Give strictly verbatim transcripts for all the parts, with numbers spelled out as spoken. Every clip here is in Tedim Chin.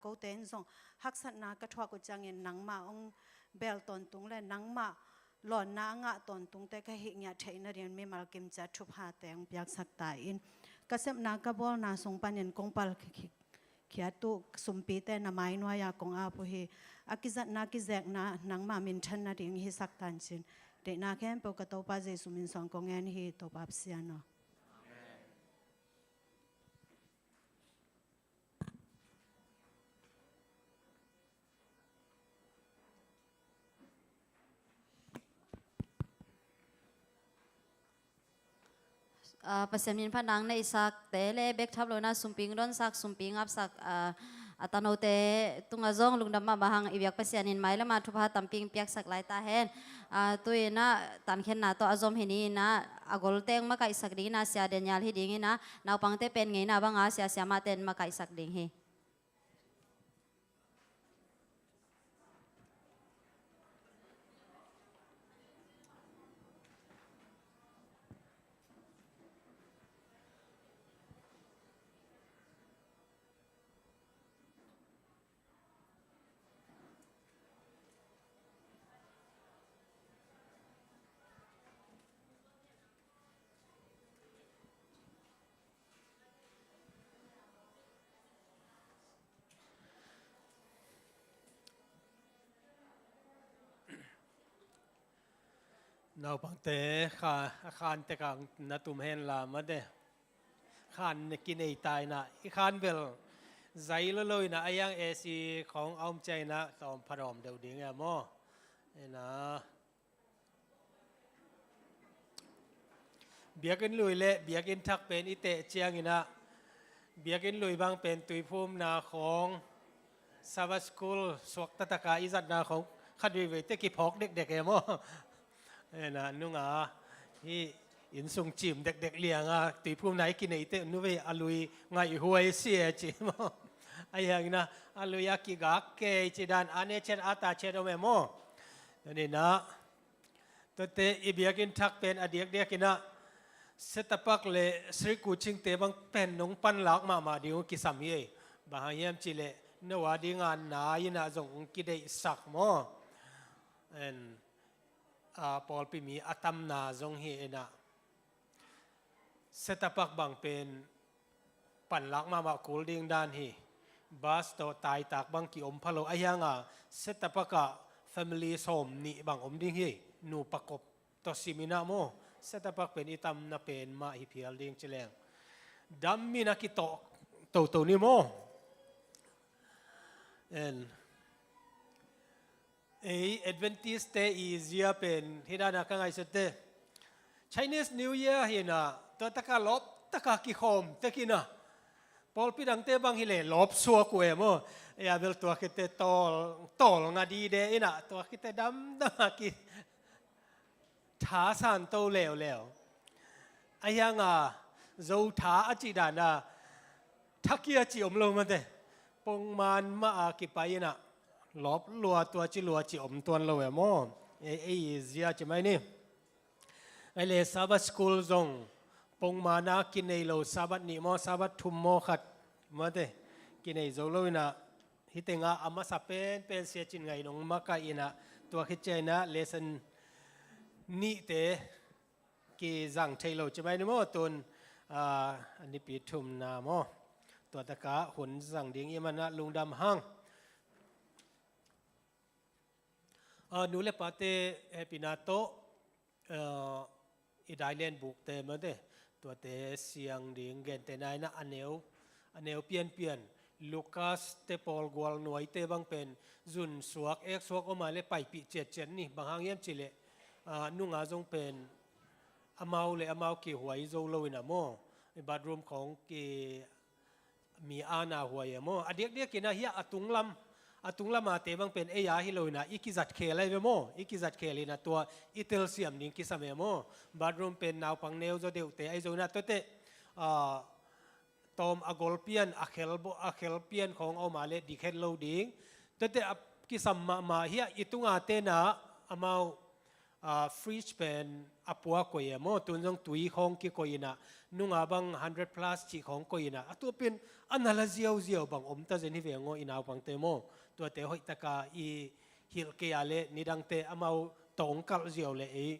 kote in zong haksatna ka thuak uh ciangin nangmah hong bel tawntung le nangmah lawnna a ngah tawntungte ka hih ngiah theih nadingin mimal kimciat thupha teng piaksak ta in. Ka sepna ka bawlna sung panin kong pal khiat uh sumpite na mai nuai-a kong ap uh hi. A kizatna kizekna nangmah minthan nading hisak tancin. Deihna khempeuh ka Topa Jesu min suang kong ngen hi, Topa Pasian aw. Ah, Pasian min phatna hong neihsakte le bek thap lohna sumpi hong donsak, sumpi hong apsak, ah, a tanote tungah zong lungdam mahmah hang, i biak Pasian in mailamah thupha tampi hong piaksak lai ta hen. Ah, tu-in ah tankhenna tawh a zom hi ni-in ah, a golte hong makaihsak dingin ah Sia Daniel hi dingin ah, naupangte pen ngeina banga sia siamahte in makaihsak ding hi. Naupangte kha, a khan tekah na tum hen la mate. Khan kinei ta in ah, i khan bel zai lo lo in ah, a hiang A C khawng a om ciang in ah tawm phadawm deuh ding e maw? Ena. Biakinn lui le biakinn thak pen i teh ciangin ah, biakinn lui bang pen tuiphumna khawng, Sabbath School suak taktak a i zatna khawng khat veivei teh kiphawk dekdek e maw? Ena nunga hi innsung cim dekdek lianga tuiphumna i kinei teh nuvei a lui ngaihhuai si e ci maw? A hiangin ah a lui a kigak kei ci dan a ne ciat a ta ciat om e maw? Ena tuate i biakinn thak pen a diakdiakin ah Setapak le Sri Kuchingte bang pen nong panlak mahmah ding uh kisam hi ei. Bang hang hiam cih leh no a dinga nai in ah zong hong kideihsak maw? And, ah, pawlpi mi a tamna zong hi in ah Setapak bang pen panlak mahmah kul ding dan hi. Bus tawh taitak bang kiom pha lo a hianga Setapak ah family sawm nih bang om ding hi. Nupa kop tawh sim in ah maw? Setapak pen i tamna pen mah hi phial ding ci leng. Dam in a kitawh toto ni maw? En. Ei, Adventist-te i zia pen hi dana ka ngaihsut teh Chinese New Year hi in ah, tua takah lawp takah kikhawm tek in ah, pawlpi dangte bang hi leh lawp suak uh e maw? Ei a bel tua khit teh tawl, tawl nga dide in ah, tua khit teh damdam a ki tha santo leuleu. A hianga Zo tha a cih dana thakia cih om lo mate. Pongman mah a kipai in ah lawp lua tua ci lua ci om tuan lo e maw? Ei, ei zia ci mai ni. Ei le Sabbath School zong pongman a kinei lo, Sabbath nih maw, Sabbath thum maw khat mate kinei zo lo in ah, hih tengah a masa penpen sia cin ngai nong makaih in ah, tua khit ciang in ah lesson nihte kizang thei lo ci mai ni maw? Tun, ah, a nipi thumna maw? Tua takah hun zang ding i hih man ah lungdam hang. Ah, nu le pate hehpihna tawh, ah, i dailen bukte mate, tuate siang ding gentehna in ah a neu, a neu pianpian Lukas-te pawl gualnuaite bang pen zunsuak eksuak om a le paipih ciatciat ni. Bang hang hiam cih leh, ah, nunga zong pen amau le amau kihuai zo lo in ah maw? Bathroom khawng ki mi ana huai e maw? A diakdiakin ah hiah a tunglam, a tunglam ate bang pen ei a hi lo in ah i kizat khel ahi ve maw? I kizat khel in ah tua i telsiam ding kisam e maw? Bathroom pen naupang neuzaw deuhte ahi zo in ah tuate, ah, tawm a gol pian, a khel bo-, a khel pian khawng a om a le dik het lo ding. Tuate a kisam mahmah hiah i tunga ten ah amau Ah, fridge pen a pua koih e maw, tun zong tui khawng kikoih inah, nunga bang hundred plus cih khawng koih inah, a tuapin a na la ziauziau bang om ta zen hi ve ngaw i naupangte maw. Tuate hoihtaka i hilh kei a le nidangte amau tawh ong kalh ziau le ei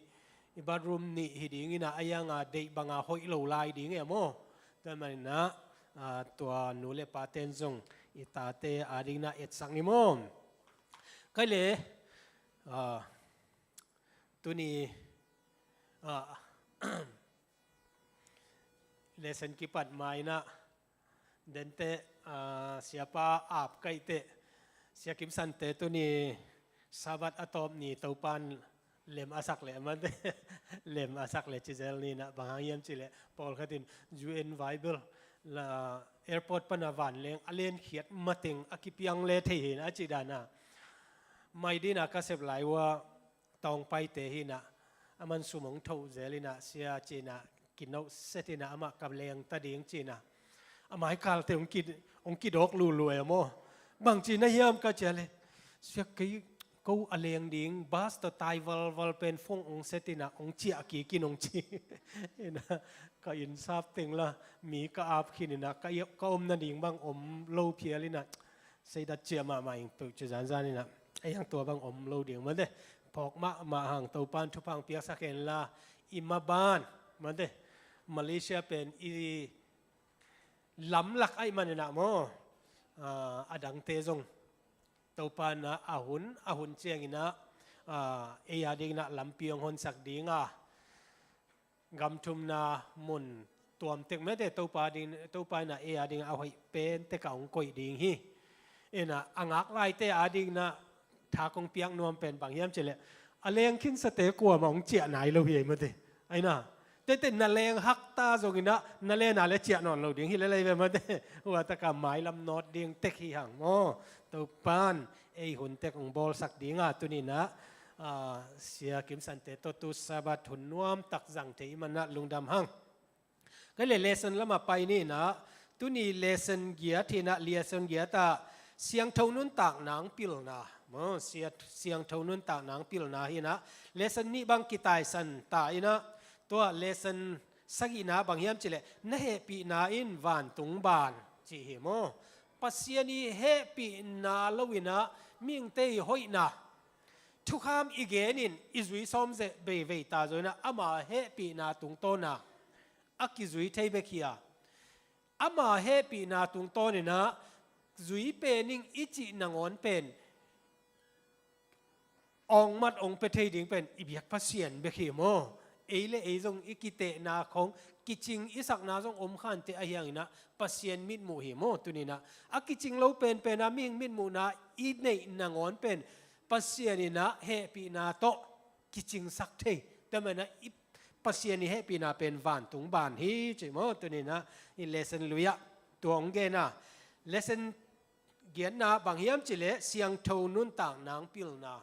i bathroom nih hi ding inah, a ianga deih banga hoih lo lai ding e maw. Tua maninah, ah, tua nu le paten zong i tate adingna etsak ni maw. Kai le, ah, tuni, ah, lesson kipat mainah dente, ah, siapa ap kaihte, Sia Kim Sante tuni Sabbath a tawp ni Topan lem a sak le mate, lem a sak le cizel ninah, bang hang hiam cileh pawlkhatin U N Bible la airport pana vanleng a lenkhiat mateng a kipiang le thei hinah a cih dana. Mai dina ka sep lai ua tawngpaite hinah, a man sum ong thoh zel inah, sia cinah, kinoh set inah, amah ka leng ta ding cinah. A maikalte ong ki, ong kidawk lulu e maw. Bang cina hiam ka cia le, sia kei ko a leng ding, bus tawh tai valval pen phone ong set inah, ong ciah kikin ong ci. Inah, ka insap teng la, mi ka ap khin inah, ka, ka om nading bang om lo phial inah. Seidat ciah mahmah ing peuh ci zanzan inah. Ei hang tua bang om lo ding mate. Phawk mahmah hang Topan thupha ong piaksak hen la, i maban mate. Malaysia pen i lamlak aih man inah maw. Ah, a dangte zong Topan a hun, a hun ciang inah, ah, ei ading inah lampi ong honsak ding a. Gam thumna mun tuamtek mete Topa ding, Topa inah ei ading a hoih pen tek a ong koih ding hi. Inah a ngak laite ading inah tha kong piak nuam pen bang hiam cileh, a leng khinsate kuamah ong ciah nai lo hi ei mate. Aina tete na leng hakta zong inah na lena le ciah nawn lo ding hi lelei ve mate. Huataka mailam nawt ding tek hi hang maw. Topan ei hun tek ong bawlsak ding a, tuni inah, ah, Sia Kim Sante tawh tu Sabbath hun nuamtak zang thei i manah lungdam hang. Kai le lesson lama pai ni inah, tuni lesson giat hinah, lesson giat ah siangtho nuntak nang pilna maw, sia, siangtho nuntak nang pilna hinah, lesson nih bang kitaisan ta inah, tua lesson sagihna bang hiam cileh, na hehpihna in vantung ban ci hi maw. Pasian i hehpihna lo inah mihingte i hoihna thukham i genin i zui sawm zeh beivei ta zaw inah ama hehpihna tungtawna a kizui thei bek hi a. Ama hehpihna tungtawn inah zui pen ing i cih nangawn pen awngmat ong pia thei ding pen i biak Pasian bek hi maw. Ei le ei zong i kitehna khong kicing i sakna zong om khante ahi hang inah Pasian mitmuh hi maw. Tuni inah a kicing lo penpen a mihing mitmuhna i neih nangawn pen Pasian inah hehpihna tawh kicingsak thei. Tua manah i Pasian i hehpihna pen vantung ban hi ci maw. Tuni inah i lesson lui ah tua ong gen a, lesson giatna bang hiam cileh siangtho nuntak nang pilna.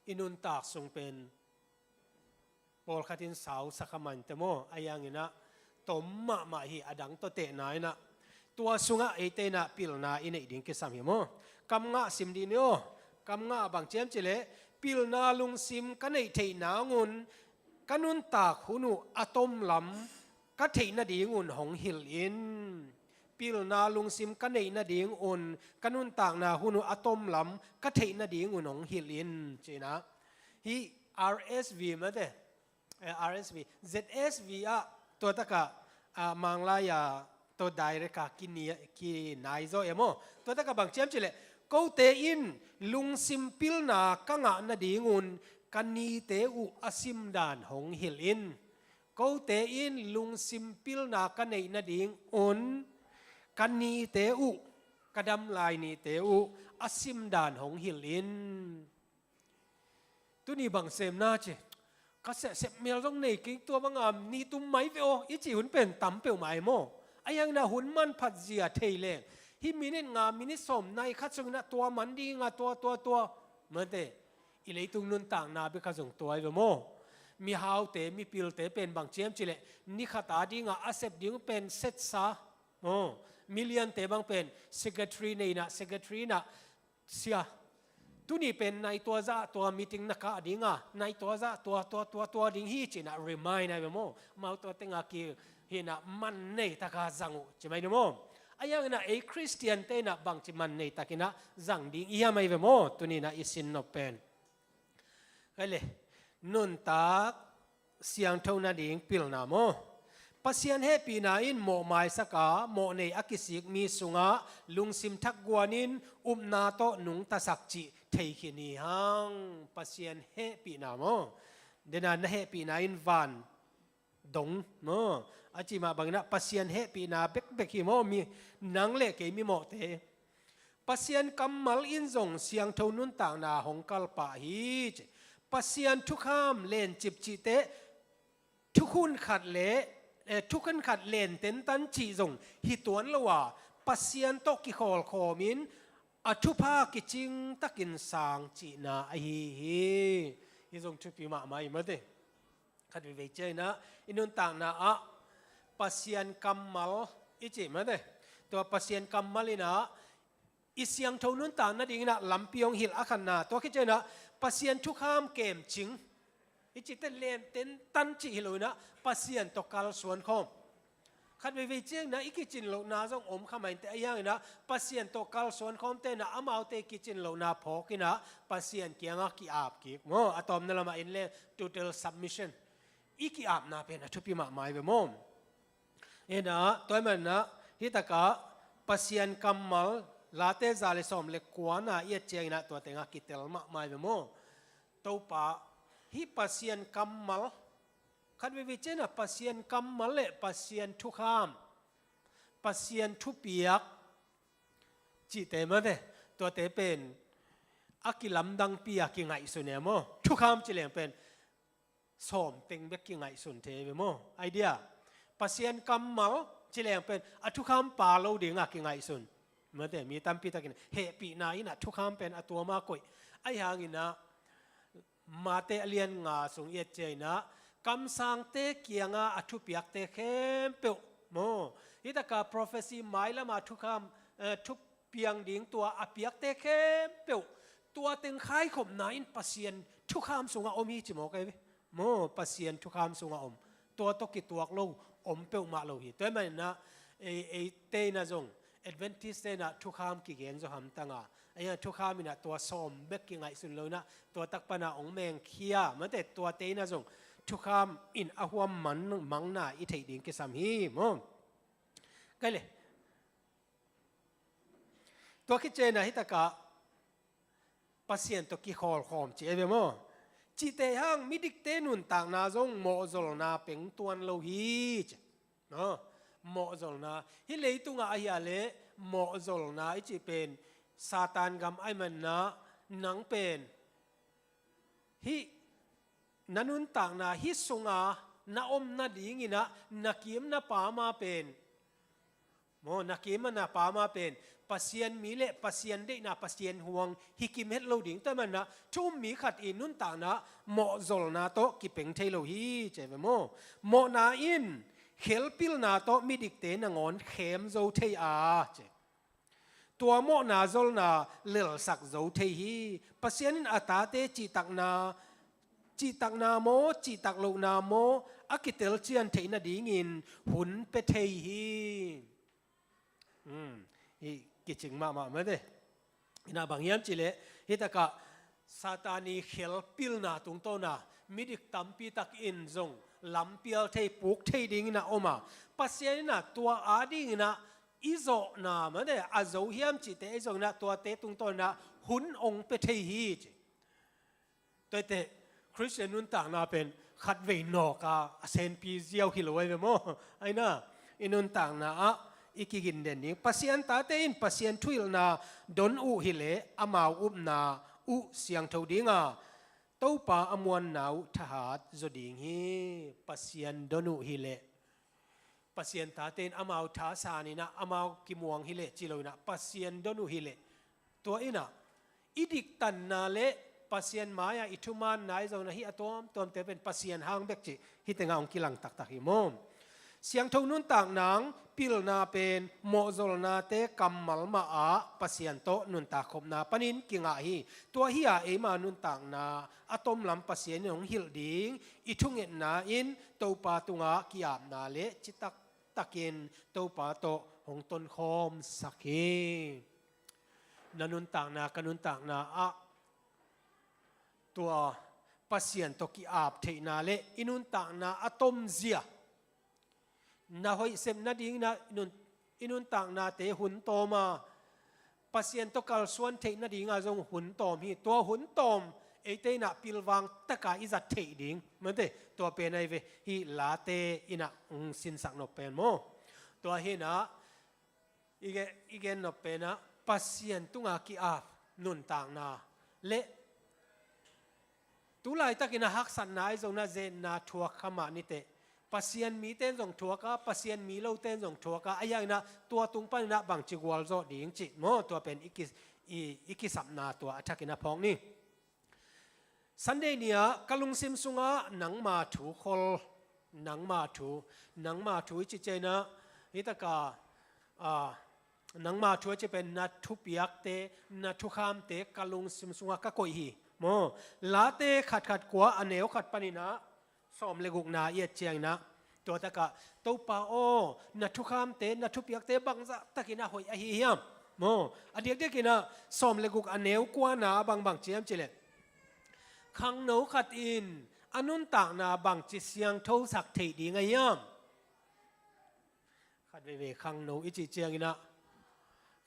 I nuntak sung pen pawlkhat in sausak a mante maw, a iang inah tom mahmah hi, a dang tawh tehna inah tua sungah eite inah pilna i neih ding kisam hi maw. Kam ngah sim dih ni aw. Kam ngah bang ciam cileh, pilna lungsim ka neih theih nangun ka nuntak hun uh a tomlam ka theih nadingun hong hilh in. Pilna lungsim ka neih nadingun ka nuntakna hun uh a tomlam ka theih nadingun hong hilh in. Cinah hih R S V mate, eh, R S V, Z S V ah tua takah, ah, Manglai ah tua direct ah kini-, kinai zaw e maw. Tua takah bang ciam cileh, kote in lungsim pilna ka ngah nadingun ka nite uh a simdan hong hilh in. Kote in lungsim pilna ka neih nadingun ka nite uh, ka damlai nite uh a simdan hong hilh in. Tuni bang semna ci, ka sehsep mel zong nei kei, tua banga ni tum mai ve aw i cih hun pen tam peuhmah hi maw. A iang inah hun manphat zia thei leng hih minit nga, minit sawm nai khat sung inah tua man dinga tua, tua, tua mate. I leitung nuntakna bek a zong tua hi ve maw. Mihaute, mipilte pen bang ciam cileh, ni khat adinga a sep ding pen setsa maw. Miliante bang pen secretary nei inah, secretary inah sia tuni pen nai tua zah tua meeting na kah ding a, nai tua zah tua, tua, tua, tua ding hi ci-in ah remind ahi ve maw. Amau tua teng a ki hi-in ah man nei taka zang uh ci mai ni maw. Ahi hangin ah ei Khristiante in ah bangci man nei takin ah zang ding i hiam ahi ve maw, tuni-in ah i sin nop pen. Kei le, nuntak siangtho nading pilna maw. Pasian hehpihna in mawh maisak a, mawh nei a kisik mi sungah lungsim thak guanin upna tawh nungtasak cih thei khin hi hang. Pasian hehpihna maw. Dena na hehpihna in van dong maw. A cih mah bangin ah Pasian hehpihna bekbek hi maw, mi nang le kei mimawhte. Pasian kammal in zong siangtho nuntakna hong kalpah hi ci. Pasian thukham lencip cihte thukhun khat le, eh, thukhun khat len tentan cih zong hi tuan lo a, Pasian tawh kikhawlkhawm in a thupha kicing takin sang cihna ahi hi. Hi zong thupi mahmah hi mate. Khat veivei ciangin ah i nuntakna ah Pasian kammal i cih mate. Tua Pasian kammal in ah i siangtho nuntak nadingin ah lampi hong hilh a khatna. Tua khit ciangin ah Pasian thukham kemcing i cihte len tentan cih hi lo-in ah Pasian tawh kalsuan khawm. Khat veivei ciangin ah i kicin lohna zong om kha mah inteh, ahi hangin ah Pasian tawh kalsuan khawmte in ah amaute kicin lohna phawkin ah Pasian kiangah ki-ap kik maw. A tawpna lamah en leng total submission. I ki-apna pen a thupi mahmah hi ve maw. Hi-in ah tua ahih manin ah hi takah Pasian kammal Late za le sawm le kuana i et ciangin ah tua tengah kitel mahmah hi ve maw. Topa, hih Pasian kammal, khat veivei ciangin ah Pasian kammal le Pasian thukham, Pasian thupiak cihte mate, tuate pen a kilamdangpi a kingaihsun e maw. Thukham ci leng pen sawm teng bek kingaihsun thei ve maw. Idea. Pasian kammal ci leng pen a thukham pha lo ding a kingaihsun. Mate, mi tampi takin hehpihna in ah thukham pen a tuam a koih. Ahi hangin ah Mate a lian nga sung i et ciangin ah kamsangte kiangah a thupiakte khempeuh maw. Hi takah prophecy, mailam a thukham, eh, thupiang ding tua a piakte khempeuh, tua teng khaikhopna in Pasian thukham sungah om hi ci mawk ahi ve. Maw, Pasian thukham sungah om. Tua tawh kituak lo om peuhmah lo hi. Tua ahih manin ah ei, eite in ah zong, Adventist-te in ah thukham kigen zaw hamtang a, ahi hang thukham in ah tua sawm bek kingaihsun lo-in ah tua tak pan ah hong mengkhia mate, tuate in ah zong thukham in a huam man, mangna i theih ding kisam hi maw. Kei le, tua khit ciangin ah hi takah Pasian tawh kikhawlkhawm ci ahi ve maw. Cihte hang midikte nuntakna zong mawhzolna peng tuan lo hi ci. Maw, mawhzolna. Hih leitungah ahi a leh mawhzolna i cih pen Satan gam ahih manin ah nang pen hih na nuntakna hih sunga na om nadingin ah na kim na pam a pen, maw, na kim na pam a pen Pasian mi le Pasian deihna, Pasian huang hi kim het lo ding. Tua ahih manin ah thu um mi khat i nuntakna mawhzolna tawh kipeng thei lo hi ci ahi ve maw. Mawhna in khelpilna tawh midikte nangawn khem zo thei a ci. Tua mawhna zolna lelsak zo thei hi. Pasian in a tate cihtakna, cihtakna maw, cihtak lohna maw, a kitelcian theih nadingin hun pia thei hi. Hmm, hi kicing mahmah mate. Hi na bang hiam cih leh, hi takah Satan i khelpilna tungtawn a midik tampi tak in zong lampial thei, puk thei dingin ah om a, Pasian in ah tua adingin ah i zawhna mate, a zo hiam cihte i zawhna tuate tungtawn in ah hun hong pia thei hi ci. Tuate Khristian nuntakna pen khatvei nawk a, a senpi ziau hi lo ahi ve maw. Ahi na, i nuntakna ah i kiginden ding. Pasian tate in Pasian thuhilhna don uh hi leh amau upna uh siangtho ding a, Topa a muanna uh thahat zaw ding hi. Pasian don uh hi leh, Pasian tate in amau thasan in ah, amau kimuang hi leh ci lo in ah, Pasian don uh hi leh, tua in ah i diktanna le Pasian mai-ah i thumaanna i zonna hi a tuamtuamte pen Pasian hang bek cih hih tengah hong kilang taktak hi maw. Siangtho nuntakna pilna pen mawhzolnate kammal mah ah Pasian tawh nuntak khopna panin kingah hi. Tua hi a eima nuntakna a tomlam Pasian in hong hilh ding i thungetna in Topa tungah ki-apna le citak takin Topa tawh hong tonkhawmsak hi. Na nuntakna, ka nuntakna ah tua Pasian tawh ki-ap theihna le i nuntakna a tomzia, na hoih sep nadingin ah i nun, i nuntaknate hun tawm a, Pasian tawh kalsuan theih nadingah zong hun tawm hi. Tua hun tawm eite in ah pilvang taka i zat theih ding, mate, tua pen ahi ve. Hih Late in ah hong sinsak nop pen maw. Tua hi in ah i gen, i gen nop pen ah Pasian tungah ki-ap nuntakna le tu laitakin a haksatna ahi zongin ah zetna thuak kha mah niteh. Pasian mite in zong thuak a, Pasian mi lote in zong thuak a, ahi hangin ah tua tung panin ah bangci gualzawh ding cih maw, tua pen i ki, i, i kisapna tua a thakin a phawk ni. Sunday ni-ah ka lungsim sungah nangma thu khol, nangma thu, nangma thu i cih ciangin ah, hi taka, a, nangma thu a cih pen na thupiakte, na thukhamte ka lungsim sungah ka koih hi. Maw, Late khatkhat kua a neu khat panin ah sawm le gukna i et ciangin ah, tua takah, Topa aw, na thukhamte, na thupiakte bangzah takin a hoih ahi hiam? Maw, a diakdiakin ah sawm le guk a neu kuana a bangbang ci hiam cih leh, khangno khat in a nuntakna bangci siangthosak theih ding ahi hiam? Khat veivei khangno i cih ciangin ah,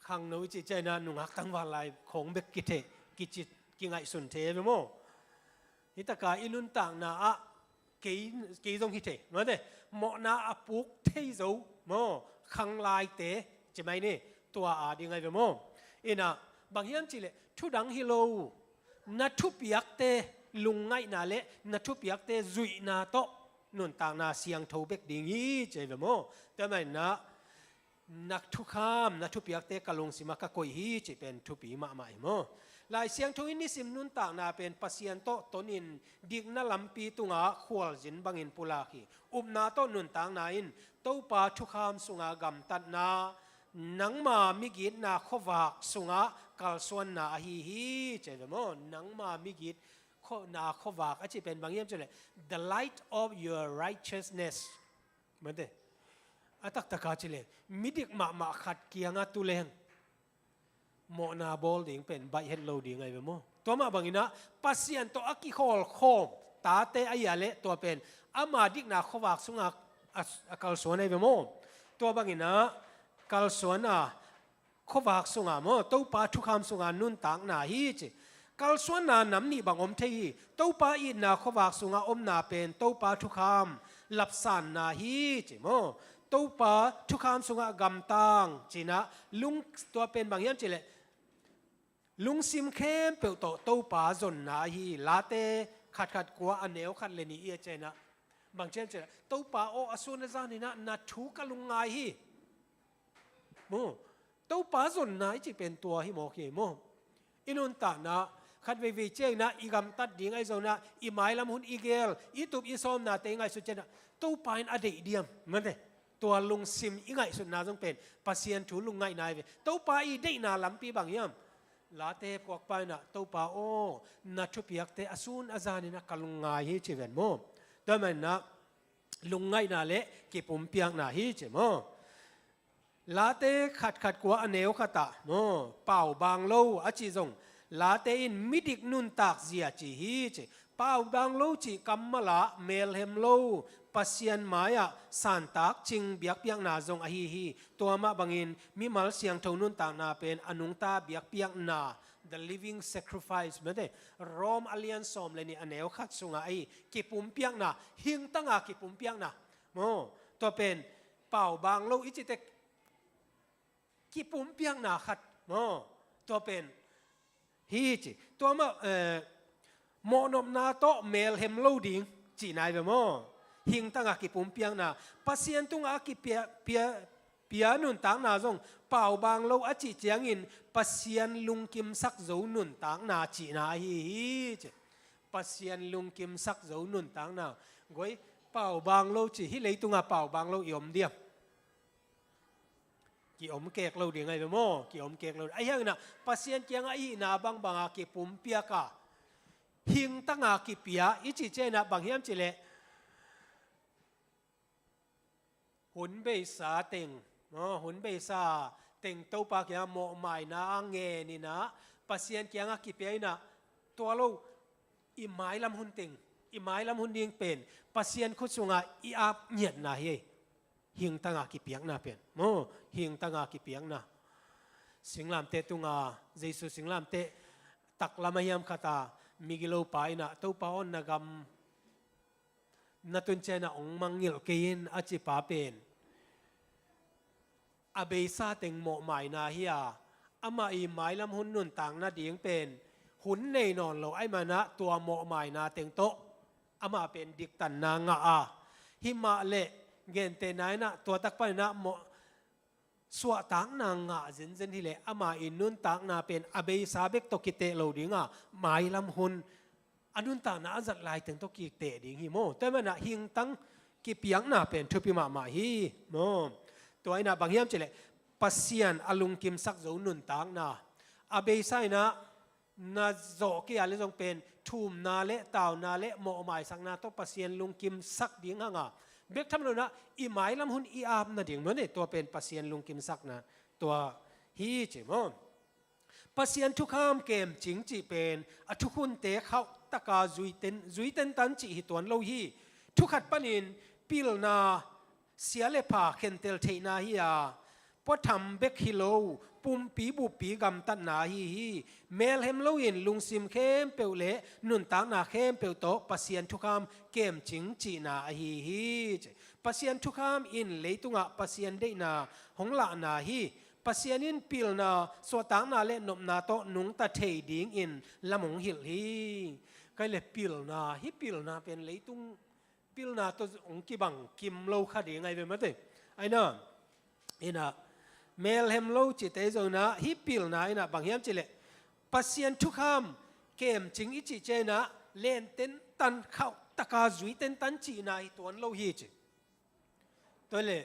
khangno i cih ciangin ah nungak tangval lai khawng bek kithei, kici, kingaihsun thei ve maw. Hi taka i nuntakna ah kei, kei zong hi thei, mate, mawhna a puk thei zo maw, khanglaite ci mai ni, tua a ding ahi ve maw. In ah bang hiam cih leh thudang hi lo, na thupiakte lungngaihna le na thupiakte zuihna tawh nuntakna siangtho bek ding hi ci ahi ve maw. Tua manin ah na thukham, na thupiakte ka lungsimah ka koih hi cih pen thupi mahmah hi maw. Lai Siangtho in nisim nuntakna pen Pasian tawh tonin dikna lampi tungah khualzin bangin pulak hi. Upna tawh nuntakna in Topa thukham sungah gamtatna, nangma migitna khuavak sungah kalsuanna ahi hi ci ahi ve maw. Nangma migit kho, na khuavak a cih pen bang hiam cih leh, the light of your righteousness. Mate, a taktaka cih leh midik mahmah khat kiangah tu leng mawhna bawl ding pen baih het lo ding ahi ve maw. Tua mah bangin ah Pasian tawh a kikhawlkhawm tate ahi a leh tua pen ama dikna khuavak sungah a, a kalsuan ahi ve maw. Tua bangin ah kalsuan a khuavak sungah maw, Topa thukham sungah nuntakna hi ci. Kalsuanna nam nih bang om thei hi. Topa itna khuavak sungah omna pen Topa thukham lapsanna hi ci maw. Topa thukham sungah gamtang ci-in ah lung, tua pen bang hiam cih leh lungsim khempeuh tawh Topa zonna ahi hi. Late khatkhat kua a neu khat le nih i et ciangin ah bang ci hiam cih leh, Topa aw, a sun a zanin ah na thu ka lungngai hi. Maw, Topa zonna i cih pen tua hi mawk hi maw. I nuntakna khat veivei ciangin ah i gamtat ding ahi zongin ah i mailam hun i gel, i tup i sawmnate i ngaihsut ciangin ah Topa in a deih diam, mate, tua lungsim i ngaihsutna zong pen Pasian thu lungngaihna hi ve. Topa i deihna lampi bang hiam? Late puakpa in ah Topa aw, na thupiakte a sun a zanin ah ka lungngai hi ci ven maw. Tua manin ah lungngaihna le kipumpiakna hi ci maw. Late khatkhat kua a neu khat ah maw, pau bang lo a cih zong Late in midik nuntak zia ci hi ci. Pau bang lo cih kammal ah melhem lo, Pasian mai-ah santak cing biakpiakna zong ahi hi. Tua mah bangin mimal siangtho nuntakna pen a nungta biakpiakna, the living sacrifice, mate, Rom a lian sawm le nih a neu khat sungah ahi kipumpiakna, hingtanga kipumpiakna maw. Tua pen pau bang lo i cih teh kipumpiakna khat maw. Tua pen hi ci. Tua mah, eh, mawhnopna tawh melhem lo ding cihna hi ve maw. Hingtanga kipumpiakna, Pasian tungah a kipia, pia, pia nuntakna zong pau bang lo a cih ciangin Pasian lungkimsak zo nuntakna cihna ahi hi ci. Pasian lungkimsak zo nuntakna. Goi, Pau bang lo ci, hih leitungah pau bang lo i om diam? Ki om kek lo ding ahi ve maw? Ki om kek lo. Ahi hangin ah Pasian kiangah i hihna bangbang a kipumpiak a, hingtang a kipia i cih ciangin ah bang hiam cih leh, hun beisa teng, maw, hun beisa teng Topa kiangah mawhmaina a ngen in ah, Pasian kiangah kipia in ah, tua lo, i mailam hun teng, i mailam hun ding pen Pasian khut sungah i ap ngiatna hi. Hingtang a kipiakna pen, maw, hingtang a kipiakna. Singlamteh tunga, Jesu singlamteh taklam a hiam khat a, migilopa in ah, Topa aw, na gam na tun ciangin ah hong mangngilh kei in, a cipa pen a beisa teng mawhmaina hi a, amah i mailam hun nuntak nading pen hun nei nawn lo ahih manin ah tua mawhmaina teng tawh amah pen diktanna ngah a, himah leh gentehna in ah tua tak panin ah mawh, suahtakna ngah zenzen hileh ama i nuntakna pen a beisa bek tawh kiteh lo ding a, mailam hun a nuntakna a zat laiteng tawh kiteh ding hi maw. Tua ahih manin ah hingtang kipiakna pen thupi mahmah hi maw. Tua in ah bang hiam cih leh, Pasian a lungkimsak zo nuntakna, a beisa in ah na zawh kei a leh zong pen thumna leh tauna leh mawhmaisakna tawh Pasian lungkimsak ding hang a, bek tham lo in ah i mailam hun i ap nading maw, tua pen Pasian lungkimsakna tua hi ci maw. Pasian thukham kemcing cih pen a thukhunte khauh taka zui ten, zui tentan cih hi tuan lo hi. Thu khat panin pilna, sia le pha khentel theihna hi a, puatham bek hi lo, pumpi buppi gamtatna ahi hi. Melhem loin lungsim khempeuh le nuntakna khempeuh tawh Pasian thukham kemcing cihna ahi hi. Pasian thukham in leitungah Pasian deihna hong lahna hi. Pasian in pilna, suahtakna le nopna tawh nungta thei dingin lam hong hilh hi. Kei le pilna, hih pilna pen leitung pilna tawh hong kibang kim lo kha ding ahi ve maw te. Ahi na, in ah, melhem lo cihte zong in ah, hih pilna in ah bang hiam cih leh, Pasian thukham kemcing i cih ciangin ah len tentan, khauh taka zui tentan cihna hi tuan lo hi ci. Tua leh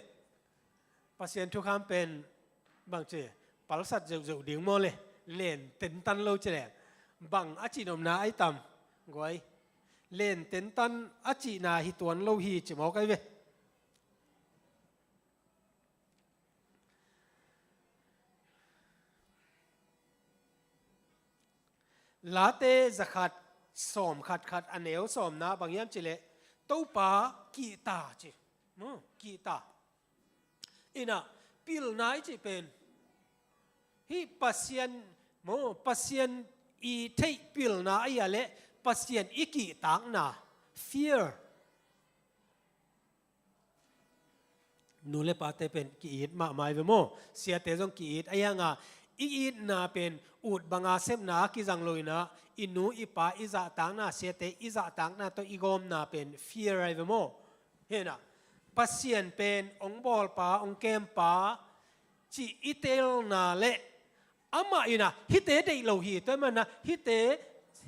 Pasian thukham pen bang ci, palsat zeuhzeuh ding maw le, len tentan lo ci leh, bang a cih nopna ahi tam, guai. Len tentan a cihna hi tuan lo hi ci mawk ahi ve. Late zakhat sawm khat khat a neu sawmna bang hiam cih leh, Topa kihta ci. Hmm, kihta. In ah, pilna i cih pen, hih Pasian, maw, Pasian i theih pilna ahi a leh, Pasian i kihtakna, fear. Nu le pate pen ki-it mahmah hi ve maw? Siate zong ki-it ahi hang a, i itna pen ut banga sepna a kizang lo in ah, i nu i pa i zahtakna, siate i zahtakna tawh i gawmna pen fear ahi ve maw? Hi in ah, Pasian pen hong bawlpa, hong kempa cih i telna leh, amah in ah hihte deih lo hi, tua ahih manin ah hihte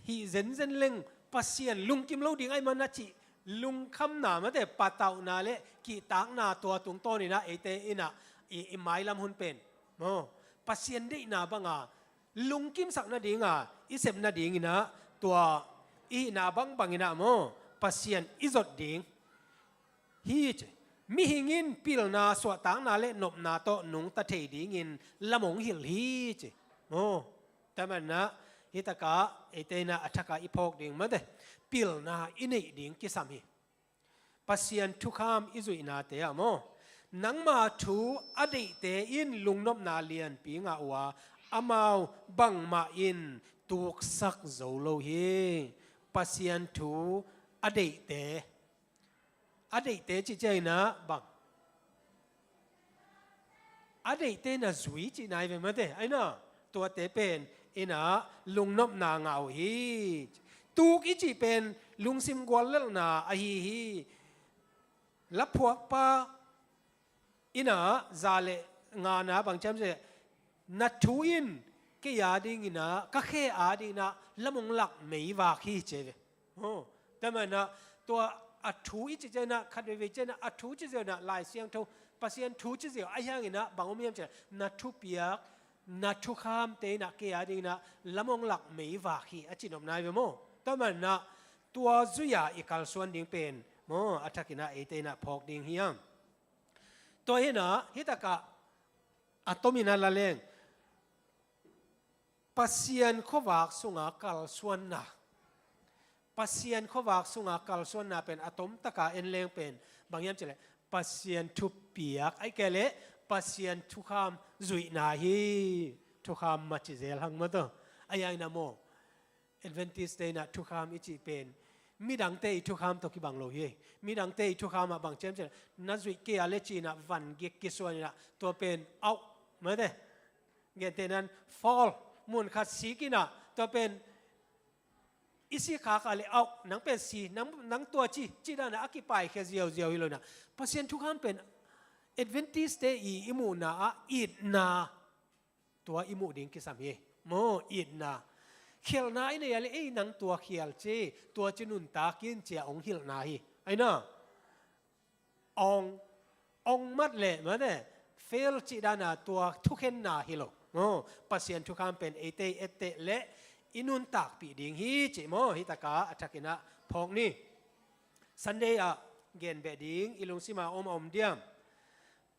hih zenzen leng Pasian lungkim lo ding ahih manin ah cih lungkhamna, mate, patauhna le kihtakna tua tungtawn in ah eite in ah i, i mailam hun pen, maw, Pasian deihna banga lungkimsak nadinga i sep nadingin ah tua i hihna bangbang in ah, maw, Pasian i zot ding hi ci. Mihing in pilna, suahtakna le nopna tawh nungta thei dingin lam hong hilh hi ci. Maw, tua ahih manin ah hih takah eite in ah a thakah i phawk ding, mate, pilna i neih ding kisam hi. Pasian thukham i zuihnate ah, maw, nangma thu a deihte in lungnopna lianpi ngah uh a, amau bangmah in tuksak zo lo hi. Pasian thu a deihte, a deihte cih ciangin ah bang, a deihte na zui cihna hi ve, mate, ahi na, tuate pen in ah lungnopna ngah uh hi. Tuk i cih pen lungsim guallelhna ahi hi. Laphuakpa in ah za le ngana bang ci hiam cih leh, na thu in kei adingin ah, ka khe adingin ah lam hong lak meivak hi ci hi ve. Aw, tua ahih manin ah tua A thu i ci cianah, khat veivei cianah a thu ci ziau inah, Lai Siangtho, Pasian thu ci ziau, ahi hanginah bang om hiam cianah, na thupiak, na thukhamte inah kei a dinginah lam hong lak meivak hi a ci nopna hi ve maw? Tua manah tua zui-a i kalsuan ding pen maw, a thakinah eite inah phawk ding hiam? Tua hinah hitakah a tomin a la leng, Pasian khuavak sunga kalsuanna. Pasian khuavak sunga kalsuanna pen a tomtaka en leng pen bang hiam cileh, Pasian thupiak, ahih kei leh Pasian thukham zuihna hi. Thukham maci zel hang maw taw. Ahi hanginah maw, Adventist-te inah thukham i cih pen midangte i thukham tawh kibang lo hi. Midangte i thukham ah bang ci hiam cileh, na zuih kei a leh ci-inah van gik kisuan inah tua pen auh, mate. Gentehnan, fall, mun khat sik inah tua pen i sikkhak a leh auh, nang pen si, nang, nang tua ci, cih danah a kipaikhia ziauziau hi lo inah, Pasian thukham pen Adventist-te i, i muhna ah itna, tua i muh ding kisam hi. Maw, itna. Khialhna i nei a leh, ei, nang tua khial ci, tua ci nuntak in, ci-a hong hilhna hi. Ahi na, ong, ong mat leh, mate, fail cih dana tua thukhenna hi lo. Maw, Pasian thukham pen eite etteh leh i nuntakpih ding hi cih maw, hitakah a thakinah phawk ni. Sunday ah genbeh ding i lungsima om a om diam?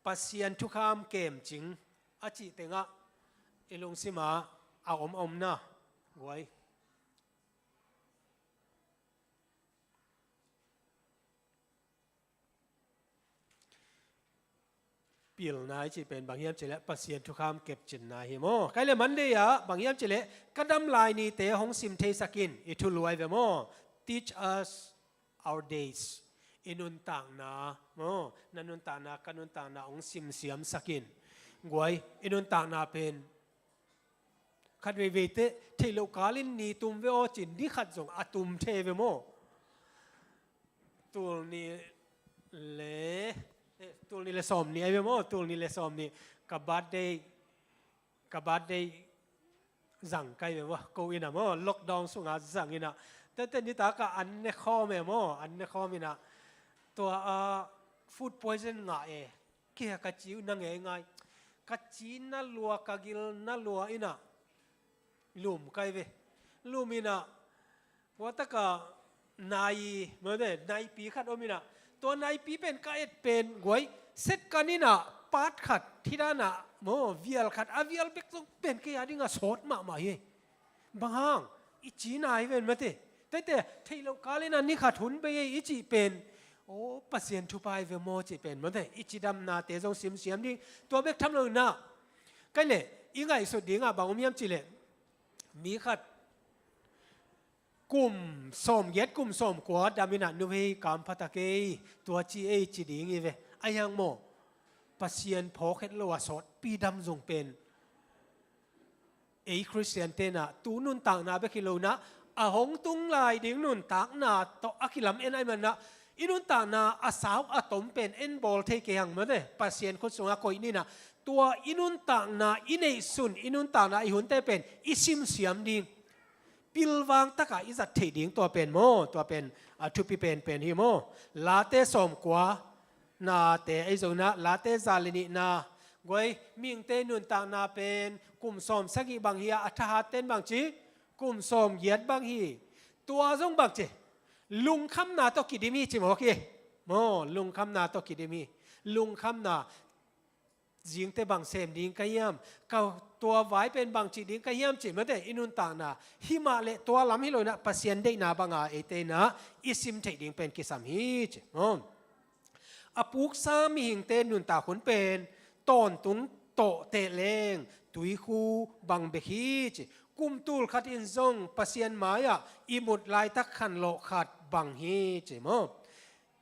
Pasian thukham kemcing a cih tengah i lungsima a om a om na. Guai. Pilna i cih pen bang hiam cileh, Pasian thukham kepcinna hi maw. Kei leh Monday ah bang hiam cileh, ka dam lai nite hong sim theisak in, i thulu ahi ve maw. Teach us our days. I nuntakna maw, na nuntakna, ka nuntakna hong simsiamsak in. Guai, i nuntakna pen khat veivei teh theih loh kalin ni tum ve aw ci-in ni khat zong a tum thei ve maw. Tul nih le, eh, tul nih le sawm nih ahi ve maw, tul nih le sawm nih ka birthday, ka birthday zang kai ve maw, ko inah maw, lockdown sungah zang inah. Tete nitak ah an ne khawm e maw, an ne khawm inah. Tua, ah, food poison ngah e. Kei a ka ci uh na ngeingai. Ka ci na lua, ka gil na lua inah. Lum kai ve. Lum inah. Tua takah nai, mate, naipi khat om inah. Tua naipi pen ka et pen guai. Set kan inah. Part khat. Thi danah. Maw, vial khat. A vial bek zong pen kei a dingah sawt mahmah hi. Bang hang, i ci nai ven mate. Tete, theih loh kal inah ni khat hun bei ei i cih pen. Aw, Pasian thupha hi ve maw cih pen mate. I cidamnate zong simsiam ding. Tua bek tham lo inah. Kei leh, i ngaihsut dingah bang om hiam cih leh. Mi khat kum sawmgiat, kum sawmkua dam inah, nu hei, kam pha ta kei, tua ci ei ci ding hi ve. Ahi hang maw, Pasian phawk het lo a sawtpi dam zong pen. Ei Khristian tenah tu nuntakna bek hi lo inah, a hong tung lai ding nuntakna tawh a kilam en ahih manah, i nuntakna a sau a tom pen en bawl thei kei hang mate, Pasian khut sungah koih ni inah, tua i nuntakna i neihsun, i nuntakna i hunte pen i simsiam ding. Pilvang takah i zat theih ding tua pen maw, tua pen a thupi penpen hi maw. Late sawmkua, nate ahi zong inah, Late za le nihna. Guai, mihingte nuntakna pen kum sawmsagih bang hi a, a thahatte in bang ci, kum sawmgiat bang hi. Tua zong bang ci, lungkhamna tawh kidim hi ci mawk hi. Maw, lungkhamna tawh kidim hi. Lungkhamna, zingte bang sem ding ka hiam, ka tua vai pen bang cih ding ka hiam cih mate, i nuntakna. Himah leh tua lam hi lo inah, Pasian deihna banga eite inah i sim theih ding pen kisam hi ci. Maw. A puksa mihingte nuntak hun pen tawntung tawh teh leng tuikhu bang bek hi ci. Kum tul khat in zong Pasian mai-ah i mut laitak khanlawh khat bang hi ci maw.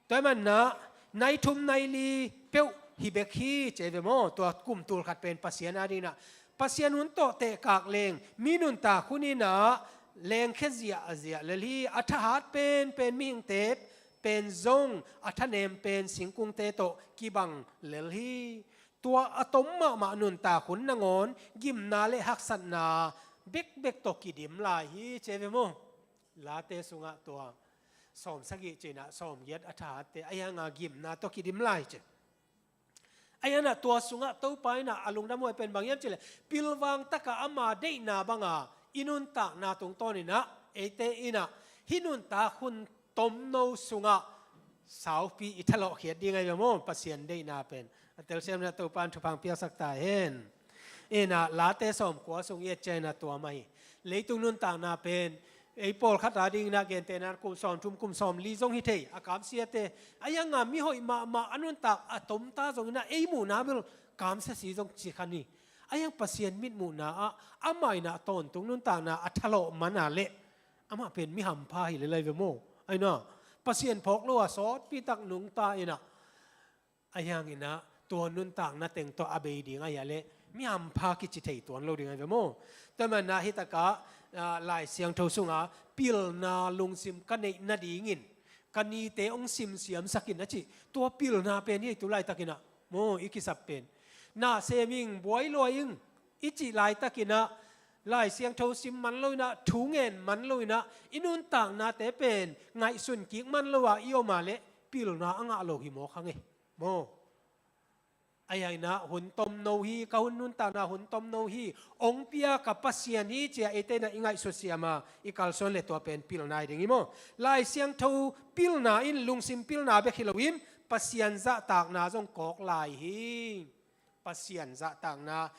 Tua ahih manah nai thum nai li peuh hi bek hi ci ei ve maw. Tua kum tul khat pen Pasian a dinah Pasian hun tawh teh kak leng mi nuntak hun inah lengkhia ziahziah lel hi. A thahat penpen mihingte pen zong a thanem pen singkungte tawh kibang lel hi. Tua a tom mahmah nuntak hun nangawn gimna le haksatna bekbek tawh kidim lai hi ci ei ve maw. Late sungah tua sawm sagih ci-in ah sawm giat a tha hatte, ahi hanga gimna tawh kidim lai ci. Ahi hanga tua sungah Topa in ah a lungdam huai pen bang hiam cih leh, pilvang takah ama deihna banga i nuntakna tungtawn in ah, eite in ah hih nuntak hun tomno sungah saupi i thalawh khiat ding ahi ve maw, Pasian deihna pen. A telsiam in ah Topa in thupha piaksak ta hen. In ah Late sawmkua sung i et ciangin ah tua mah hi. Leitung nuntakna pen ei pawlkhat adingin ah gentehna in kum sawmthum, kum sawmli zong hi thei, a kamsiate. Ahi hanga mihoih mahmah a nuntak a tomta zongin ah ei muhna bel kamsia si zong ci kha ni. Ahi hang Pasian mitmuhna ah amah in ah tawntung nuntakna a thalawh man a leh, amah pen mi hampha hi lel ahi ve maw. Ahi na, Pasian phawk lo a sawtpi tak nungta in ah, ahi hangin ah tua nuntakna teng tawh a bei ding ahi a leh, mi hampha kici thei tuan lo ding ahi ve maw. Tua manin ah hih takah, ah, Lai Siangtho sungah pilna lungsim ka neih nadingin ka nite hong simsiamsak in a cih, tua pilna pen hi ei tu laitakin ah maw, i kisap pen. Na sem ing, buai lua ing i cih laitakin ah, Lai Siangtho sim man lo in ah, thu ngen man lo in ah, i nuntaknate pen ngaihsun kik man lo a i om a leh, pilna a ngah lo hi mawk hang e maw. Ahi hangin ah hun tomno hi, ka hun nuntakna hun tomno hi, hong pia ka Pasian hi ci-a eite in ah i ngaihsut siam a i kalsuan leh tua pen pilna hi ding hi maw. Lai Siangtho pilna in lungsim pilna bek hi loin Pasian zahtakna zong kawk lai hi. Pasian zahtakna,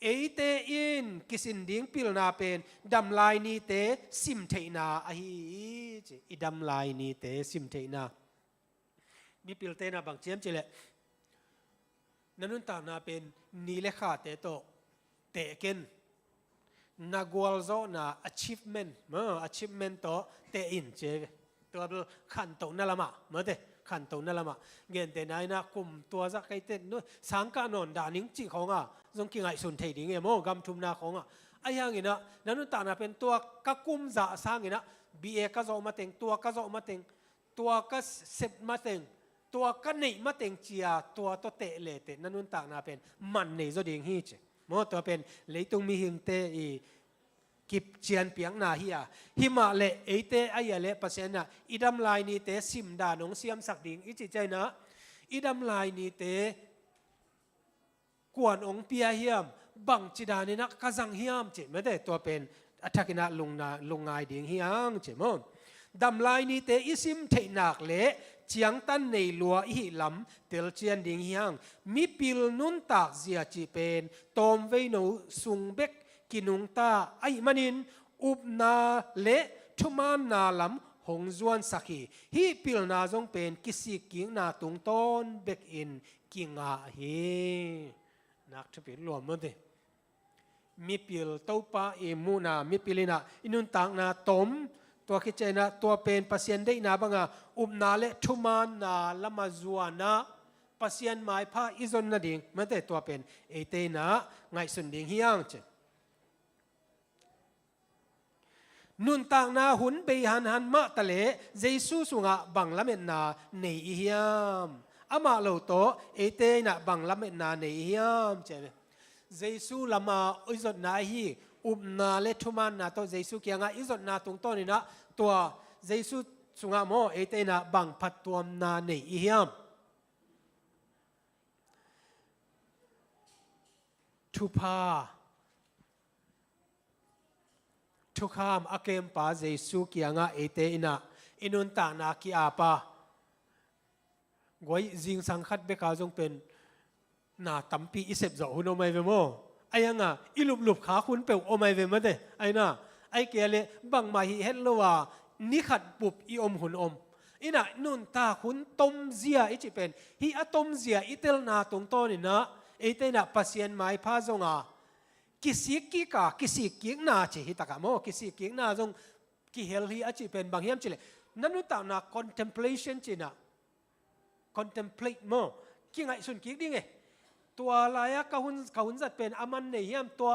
eite in kisin ding pilna pen damlai nite simtheihna ahi hi ci. I damlai nite simtheihna. Mipilte in ah bang ci hiam cih leh, na nuntakna pen ni le khate tawh teh ken. Na gualzawhna achievement, ma, achievement tawh teh in ci. Tua bel khantohna lamah, mate, khantohna lamah. Gentehna in ah kum tua zah kei teh, no, sangkah nawn dah ning cih khawngah zong kingaihsun thei ding e maw, gam thumna khawngah. Ahi hangin ah na nuntakna pen tua ka kum zah sangin ah B A ka zawh mateng, tua ka zawh mateng, tua ka sep mateng, tua ka neih mateng ci-a tua tawh teh leteh na nuntakna pen man nei zaw ding hi ci. Maw, tua pen leitung mihingte i kipcian piakna hi a. Hi mah leh eite ahi a leh Pasian in ah i damlai nite simdan hong siamsak ding i cih ciangin ah, i damlai nite kuan hong pia hiam, bangci danin ah ka zang hiam cih, mate, tua pen a thakin ah lungna, lungngai ding hi hang cih maw. Damlai nite i simtheih nak leh ciangtan nei lua i hih lam telcian ding hi hang. Mipil nuntak zia cih pen tawmvei no sung bek kinungta ahih manin upna le thumaanna lam hong zuansak hi. Hih pilna zong pen kisikkikna tungtawn bekin kingah hi. Nak thupi lua mate. Mipil, Topa i muhna, mipil in ah i nuntakna tom, tua khit ciangin ah tua pen Pasian deihna banga upna le thumaanna lama zuan ah Pasian maipha i zon nading, mate, tua pen eite in ah ngaihsun ding hi hang cih. Nuntakna hun bei hanhan mah taleh Jesu sungah bang lametna nei i hiam? Amah lo tawh eite in ah bang lametna nei i hiam? Ci a ve. Jesu lama i zotna ahi, upna le thumaanna tawh Jesu kiangah i zotna tungtawn in ah tua Jesu sungah maw eite in ah bang phattuamna nei i hiam? Thupha, thukham a kempa Jesu kiangah eite in ah i nuntakna ki-apa. Guai, zingsang khat beka zong pen na tampi i sepzawh hun om ahi ve maw. Ahi hanga i luplup khak hun peuh om ahi ve mate. Ahi na, ahi kei leh bangmah hih het lo a ni khat bup i om hun om. In ah nuntak hun tomzia i cih pen, hih a tomzia i telna tungtawn in ah eite in ah Pasian maipha zong a kisik kik a, kisik kikna ci hi takah maw, kisik kikna zong kihel hi a cih pen bang hiam cih leh, na nuntakna contemplation ci in ah, contemplate maw, kingaihsun kik ding e. Tua lai-a ka hun, ka hun zat pen a man nei hiam, tua